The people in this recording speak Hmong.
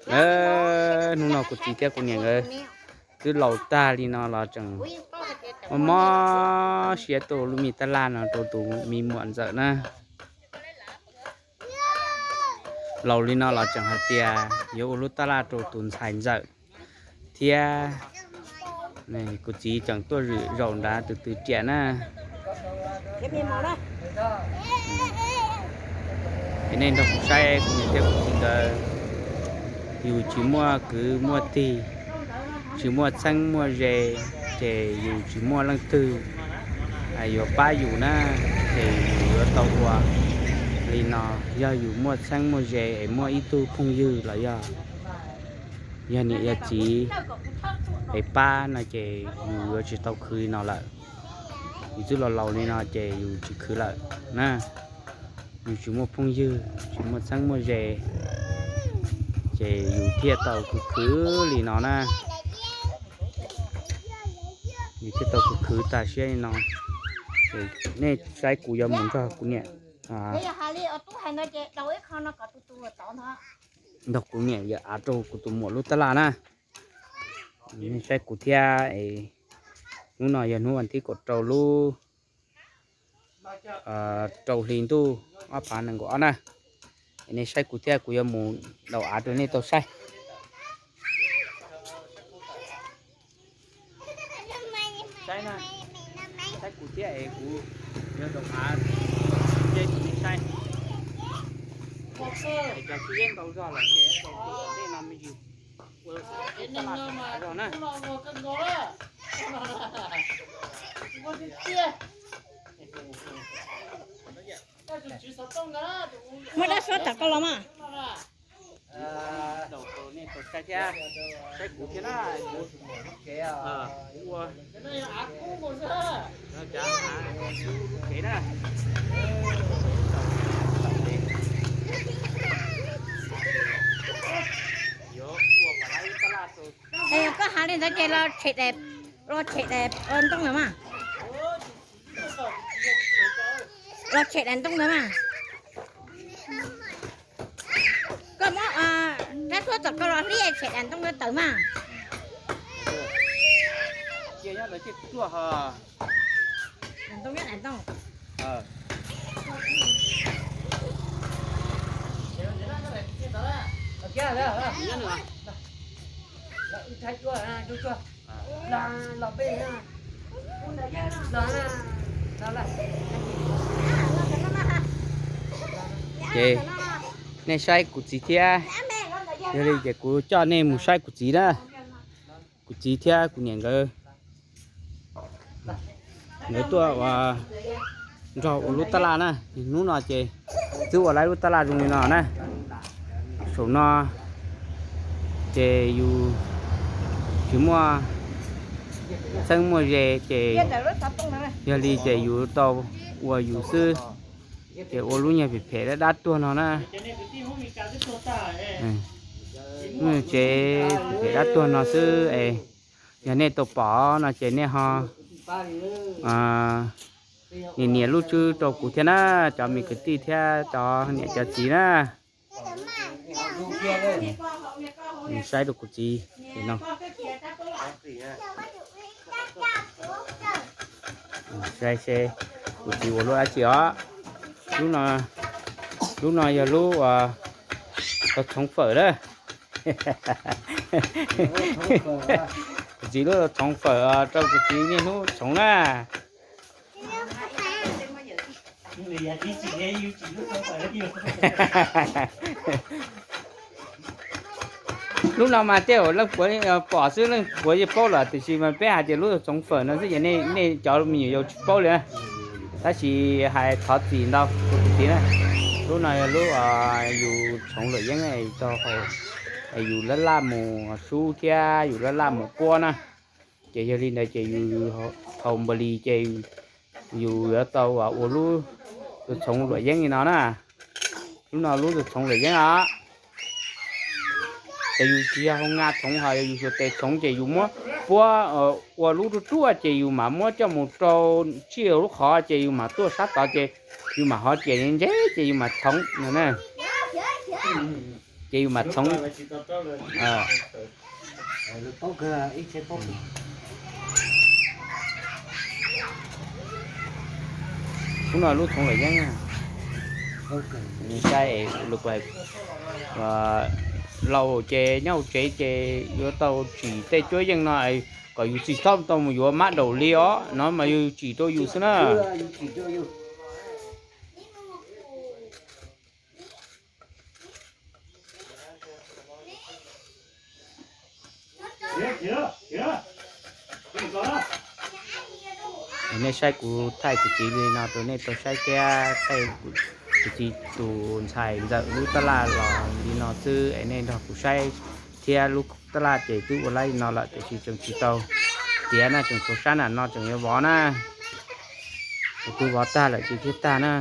Hnub no kuv txiv thiab kuv niam nkawd twb laus tag li no los tseem mob mob siab tuaj ua lub me tab laj no rau tus me muam ntxawm na. Laus li no los tseem hais tias yuav ua lub tab laj rau tus ntxhais ntxawm thiab. Kuv txiv tseem tuaj zwm zaum nrad tus twv riam na. Es nej nrog kuv saib kuv niam thiab kuv txiv nkawd, yus tsis muaj kwv muaj tij, tsis muaj txheeb muaj ze, ces yus tsis muaj leej twg yuav pab yus na, ces yus yuav tau ua li no. Yog yus muaj txheeb muaj ze es muaj ib tug phooj ywg los yog, yog niam yog txiv es pab no ces yus yuav tsis tau khwv li no lawm. Yus twb laus laus li no ces yus tsis khwv lawm na. Yus tsis muaj phooj ywg, tsis muaj txheeb muaj ze, ces yus thiaj tau khwv khwv li no na. Yus thiaj tau khwv khwv tag siab li no. Nej saib kuv yuav mus nrog kuv niam, nrog kuv niam yawm av rau kuv tus muam lub tab laj na. Nej saib kuv thiab, hnub no yog hnub vas thib kaum rau lub rau hli ntuj ob phav nees nkaum ob na. Nej saib kuv thiab kuv yuav mus daus av rau nej tau saib. Saib na, saib kuv thiab es kuv yuav daus av rau nej saib. Es cov sib yeeb ntau zog lawm ces tau tus tom ntej no me ntsis ua tab laj rau zog na. Muab dab suab tom koj los mas. Saib kuv thiab na, kuv ua, yuav ua pam lab tab laj rau. Koj hais li ntawd ces los tshem daim, los tshem daim ntoo ntawd mas. Los tshem daim ntoo ntawd mas. Koj muab dab tuab tom koj los hlib tshem daim ntoo ntawd tawm mas. Cia nyob ntawd thiaj tuaj ho. Daim ntoo nyob daim ntoo. Ces nej saib kuv txiv thiab. Yog li ces kuv coj nej mus saib kuv txiv na. Kuv txiv thiab kuv niam nkawd, nkawd tuaj ua, nrog ua lub tab laj na. Hnub no ces twb ua lawv lub tab laj zoo li no na. Saum no ces yus tsis muaj txheeb muaj ze ces yog li ces yus tau ua yus xwb. Ces ua lub nyuag phem phem dab dab tuag no na. Lub nyuag tsev phem phem dab tuag no xwb es yog nej tau pom no ces nej ho nias nias lub tswb rau kuv thiab na, cov me kwv tij thiab cov niam cov txiv na. Saib rau kuv txiv no. Saib seb kuv txiv ua lub dab tsi os. Lub no, lub no yog lub uas tau txhoov fawm na. Kuv txiv lub tau txhoov fawm os, rau kuv txiv niaj hnub txhoov na. Lub no mas tej zaum leej puav pom xwb, leej puav yeej paub lawm, tiam sis mas peb hais tias lub txhoov fawm no xwb ces nej cov me nyuam yaus tsis paub li na. Tab sis hais thov txim ntau rau kuv txiv na. Lub no yog lub yus txhoov luam yeeb, yus laj laj mus sub thiab yus laj laj mus puab na. Ces yog li ntawd ces yus haus npaum li ces yus yuav tau ua lub txhoov luam yeeb li no na. Lub no lub txhoov luam yeeb os. Ces yus tsis yog hau nqa txhoov, ho yog yus suav tes txhoov ces yus muab puab ua lub ruaj ruaj ces yus mam muab coj mus rau tsij lub qhov ces yus mam tuaj sab tod ces yus mam ho ciam ntse ces yus mam txhoov no na. Ces yus mam txhoov. Lub no lub txhoov lawm yeeb. Saib lus, laus ces nyob hauv tsev ces yuav tau tsim tej cuab yeej no kom yus tsis txhob tau mus yuav mab daum li os, no mas yus tsim rau yus xwb na. Nej saib kuv thaij kuv txiv li no rau nej tau saib thiab, thaij kuv txiv tus ntxhais ntxawm lub tab laj los li no xwb es nej nrog kuv saib thiab. Lub tab laj ces twb ua laib li no lawm tiam sis tseem tsis tau tiav na, tseem tshuav sab nram no tseem yuav vov na. Tus twg vov tag lawm ces thiaj tag na.